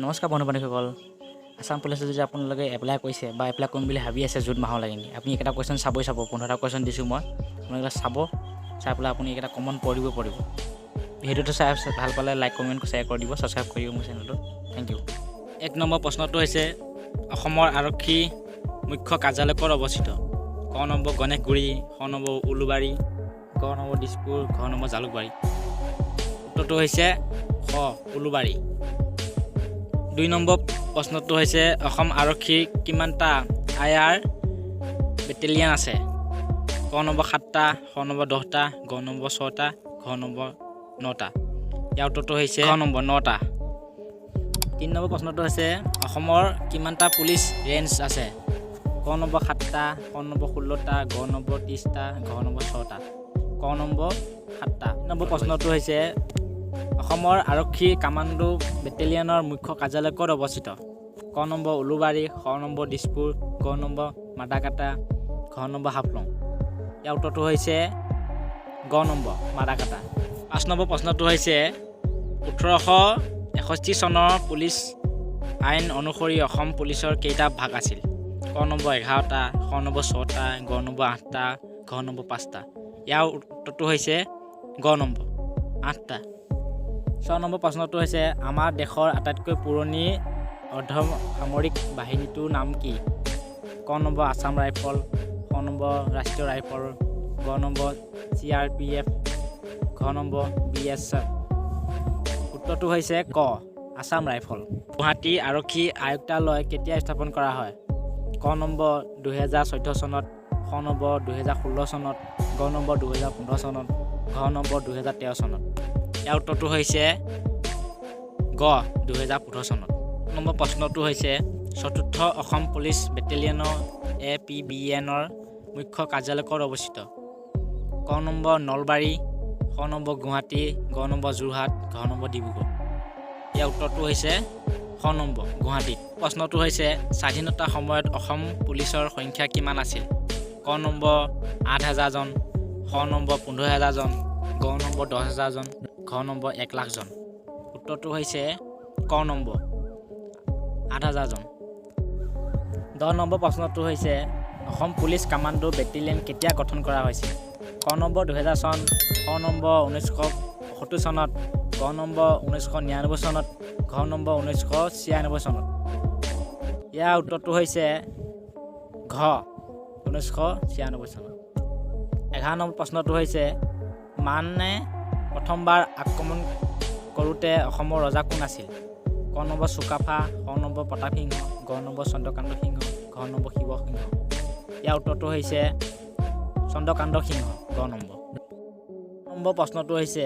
নমস্কাৰ বন্ধু বান্ধৱীসকল, আছাম পুলিচত যদি আপোনালোকে এপ্লাই কৰিছে বা এপ্লাই কৰিম বুলি ভাবি আছে জুন মাহৰ লাগি, আপুনি এইকেইটা কুৱেশ্যন চাবই চাব। 15টা কুৱেশ্যন দিছোঁ মই, আপোনালোকে চাব, চাই পেলাই আপুনি এইকেইটা কমন পৰিব পৰিব। ভিডিঅ'টো চাই ভাল পালে লাইক, কমেণ্ট, শ্বেয়াৰ কৰি দিব, ছাবস্ক্ৰাইব কৰি দিব মোৰ চেনেলটো। Thank U. 1 number প্ৰশ্নটো হৈছে, অসমৰ আৰক্ষী মুখ্য কাৰ্যালয় ক'ত অৱস্থিত? ক নম্বৰ গণেশগুৰি, খ নম্বৰ উলুবাৰী, গ নম্বৰ দিছপুৰ, ঘ নম্বৰ জালুকবাৰী। উত্তৰটো হৈছে খ উলুবাৰী। 2 নম্বৰ প্ৰশ্নটো হৈছে, অসম আৰক্ষীৰ কিমানটা I R battalion আছে? ক নম্বৰ 7টা, খ নম্বৰ 10টা, গ নম্বৰ 6টা, ঘ নম্বৰ 9টা। ইয়াৰ উত্তৰটো হৈছে ঘ নম্বৰ 9টা। 3 নম্বৰ প্ৰশ্নটো হৈছে, অসমৰ কিমানটা পুলিচ ৰেঞ্জ আছে? ক নম্বৰ 7টা, খ নম্বৰ 16টা, গ নম্বৰ 30টা, ঘ নম্বৰ 6টা। ক নম্বৰ 7টা। নম্বৰ প্ৰশ্নটো হৈছে, অসমৰ আৰক্ষী কামাণ্ডো বেটেলিয়নৰ মুখ্য কাৰ্যালয় ক'ত অৱস্থিত? ক নম্বৰ উলুবাৰী, খ নম্বৰ দিছপুৰ, গ নম্বৰ মাদাকাটা, ঘ নম্বৰ হাফলং। ইয়াৰ উত্তৰটো হৈছে গ নম্বৰ মাদাকাটা। 5 নম্বৰ প্ৰশ্নটো হৈছে, 1861 চনৰ পুলিচ আইন অনুসৰি অসম পুলিচৰ কেইটা ভাগ আছিল? ক নম্বৰ 11টা, খ নম্বৰ 6টা, গ নম্বৰ 8টা, ঘ নম্বৰ 5টা। ইয়াৰ উত্তৰটো হৈছে গ নম্বৰ 8টা। 6 নম্বৰ প্ৰশ্নটো হৈছে, আমাৰ দেশৰ আটাইতকৈ পুৰণি অৰ্ধসামৰিক বাহিনীটোৰ নাম কি? ক নম্বৰ আছাম ৰাইফল, খ নম্বৰ ৰাষ্ট্ৰীয় ৰাইফল, গ নম্বৰ চিআৰপিএফ, ঘ নম্বৰ বিএছএফ। উত্তৰটো হৈছে ক আছাম ৰাইফল। গুৱাহাটী আৰক্ষী আয়ুক্তালয় কেতিয়া স্থাপন কৰা হয়? ক নম্বৰ 2014 চনত, খ নম্বৰ 2016 চনত, গ নম্বৰ 2015 চনত, ঘ নম্বৰ 2013 চনত। ইয়াৰ উত্তৰটো হৈছে গ 2015 চনত। নম্বৰ প্ৰশ্নটো হৈছে, চতুৰ্থ অসম পুলিচ বেটেলিয়নৰ এপিবিএনৰ মুখ্য কাৰ্যালয় ক'ত অৱস্থিত? ক নম্বৰ নলবাৰী, খ নম্বৰ গুৱাহাটী, গ নম্বৰ যোৰহাট, ঘ নম্বৰ ডিব্ৰুগড়। ইয়াৰ উত্তৰটো হৈছে খ নম্বৰ গুৱাহাটীত। প্ৰশ্নটো হৈছে, স্বাধীনতা সময়ত অসম পুলিচৰ সংখ্যা কিমান আছিল? ক নম্বৰ 8000জন, খ নম্বৰ 15,000জন, গ নম্বৰ 10,000জন, ঘ নম্বৰ 1 লাখজন। উত্তৰটো হৈছে ক নম্বৰ 8000জন। 10 নম্বৰ প্ৰশ্নটো হৈছে, অসম পুলিচ কামাণ্ডো বেটেলিয়ন কেতিয়া গঠন কৰা হৈছিল? ক নম্বৰ 2000 চন, খ নম্বৰ 1975 চনত, গ নম্বৰ 1999 চনত, ঘ নম্বৰ 1996 চনত। ইয়াৰ উত্তৰটো হৈছে ঘ 1996 চনত। 11 নম্বৰ প্ৰশ্নটো হৈছে, মানে প্ৰথমবাৰ আক্ৰমণ কৰোঁতে অসমৰ ৰজা কোন আছিল? ক নম্বৰ চুকাফা, খ নম্বৰ প্ৰতাপ সিংহ, গ নম্বৰ চন্দ্ৰকান্ত সিংহ, ঘ নম্বৰ শিৱসিংহ। ইয়াৰ উত্তৰটো হৈছে চন্দ্ৰকান্ত সিংহ, গ নম্বৰ। নম্বৰ প্ৰশ্নটো হৈছে,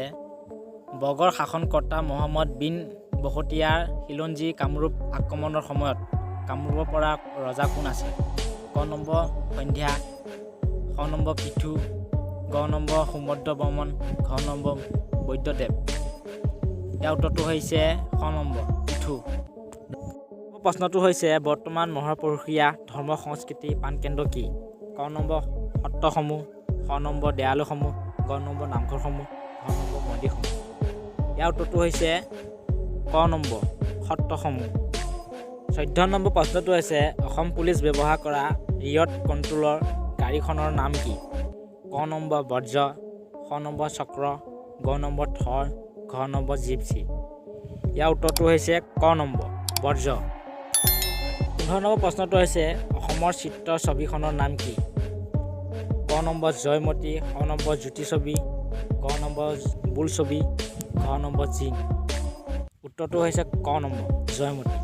বংগৰ শাসনকৰ্তা মহম্মদ বিন বখতিয়াৰ খিলজী কামৰূপ আক্ৰমণৰ সময়ত কামৰূপৰ পৰা ৰজা কোন আছিল? ক নম্বৰ সন্ধ্যা, খ নম্বৰ পৃথু, গ নম্বৰ সুমদ্ৰ বৰ্মন, ঘ নম্বৰ বৈদ্যদেৱ। ইয়াৰ উত্তৰটো হৈছে খ নম্বৰ পৃথু। প্ৰশ্নটো হৈছে, বৰ্তমান মহাপুৰুষীয়া ধৰ্ম সংস্কৃতি প্ৰাণকেন্দ্ৰ কি? ক নম্বৰ সত্ৰসমূহ, খ নম্বৰ দেৱালয়সমূহ, গ নম্বৰ নামঘৰসমূহ, ঘ নম্বৰ মন্দিৰসমূহ। ইয়াৰ উত্তৰটো হৈছে ক নম্বৰ সত্ৰসমূহ। 14 নম্বৰ প্ৰশ্নটো হৈছে, অসম পুলিচ ব্যৱহাৰ কৰা ৰিয়ট কণ্ট্ৰলৰ গাড়ীখনৰ নাম কি? ক নম্বৰ বজ্ৰ, খ নম্বৰ চক্ৰ, গ নম্বৰ থৰ, ঘ নম্বৰ জিপচি। ইয়াৰ উত্তৰটো হৈছে ক নম্বৰ বজ্ৰ। 15 নম্বৰ প্ৰশ্নটো হৈছে, অসমৰ চিত্ৰ ছবিখনৰ নাম কি? ক নম্বৰ জয়মতী, খ নম্বৰ জ্যোতি ছবি, গ নম্বৰ বোলছবি, ঘ নম্বৰ জিন। উত্তৰটো হৈছে ক নম্বৰ জয়মতী।